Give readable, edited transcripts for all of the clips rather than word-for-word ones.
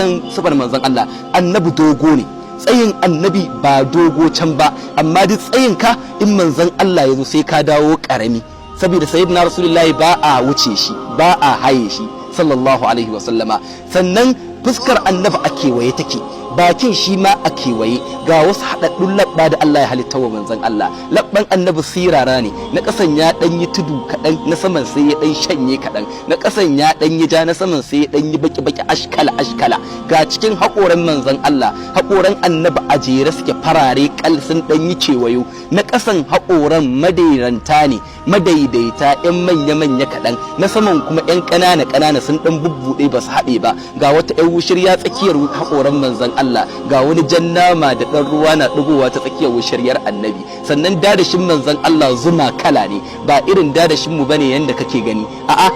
Kan sifar manzon Allah, annabi dogo ne. Tsayin annabi ba dogo can ba, amma duk tsayin ka, in manzon Allah ya zo, sai ka dawo karami, saboda Sayyidina Rasulullahi ba a wuce shi, ba a haye shi, sallallahu alaihi wasallama. Sannan fuskar annabi a kewaye take, bakin shi ma a kewaye. Ga wasu haɗaɗɗun labba da Allah ya halitta wa manzon Allah. Labban annabi sirara ne, na ƙasan ya ɗan yi tudu kaɗan, na saman sai ya ɗan shanye kaɗan. Na ƙasan ya ɗan yi ja, na saman sai ya ɗan yi baki baki, ashkala ashkala. Ga cikin haƙoran manzon Allah. Haƙoran annabi a jere suke, farare kal, sun ɗan yi kewayo. Na ƙasan haƙoran madairanta ne, madaidaita, yan manya manya kaɗan. Na saman kuma yan ƙanana ƙanana, sun ɗan bubbuɗe, ba su haɗe ba. Ga wata yan wushirya tsakiyar haƙoran manzon Allah, ga wani jan nama da ɗan ruwa na ɗigowa ta tsakiyar wushiryar annabi. Sannan dadashin manzon Allah zuma kala ne, ba irin dadashin mu bane yanda kake gani. A'a,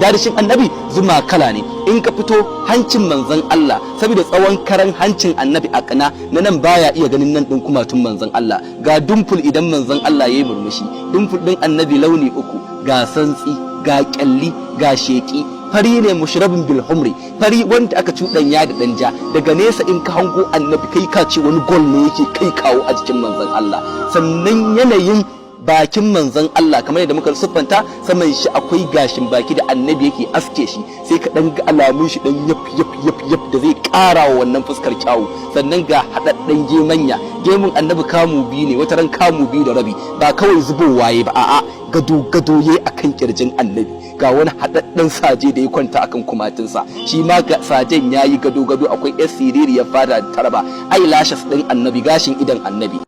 dadashin annabi zuma kala ne. In ka fito hancin manzon Allah, saboda tsawon karan hancin annabi, a kana na nan baya iya ganin nan ɗin kumatun manzon Allah. Ga dimple idan manzon Allah ya yi murmushi. Dimple ɗin annabi launi uku: ga santsi, ga kyalli, ga sheki. Fari ne mushrabin bil humri, fari wanda aka cuɗanya da danja. Daga nesa in ka hango annabi, kai ka ce wani gold ne yake kai kawo a jikin manzon Allah. Sannan yanayin bakin manzon Allah, kamar yadda muka siffanta, saman shi akwai gashin baki da annabi yake aske shi, sai ka dan ga alamun shi dan yaf yaf yaf yaf, da zai ƙara wa wannan fuskar kyawu. Sannan ga haɗaɗɗen gemanya. Gemun annabi kamu 2 ne, wata ran kamu 2 da rabi. Ba kawai zubowa ba, a'a, gado gado yayi akan kirjin annabi. Ga wani haɗaɗɗen saje da ya kwanta akan kumatinsa, shi ma ga sajen yayi gado gado. Akwai yar siririyar fada tarba, eyelashes ɗin annabi, gashin idan annabi.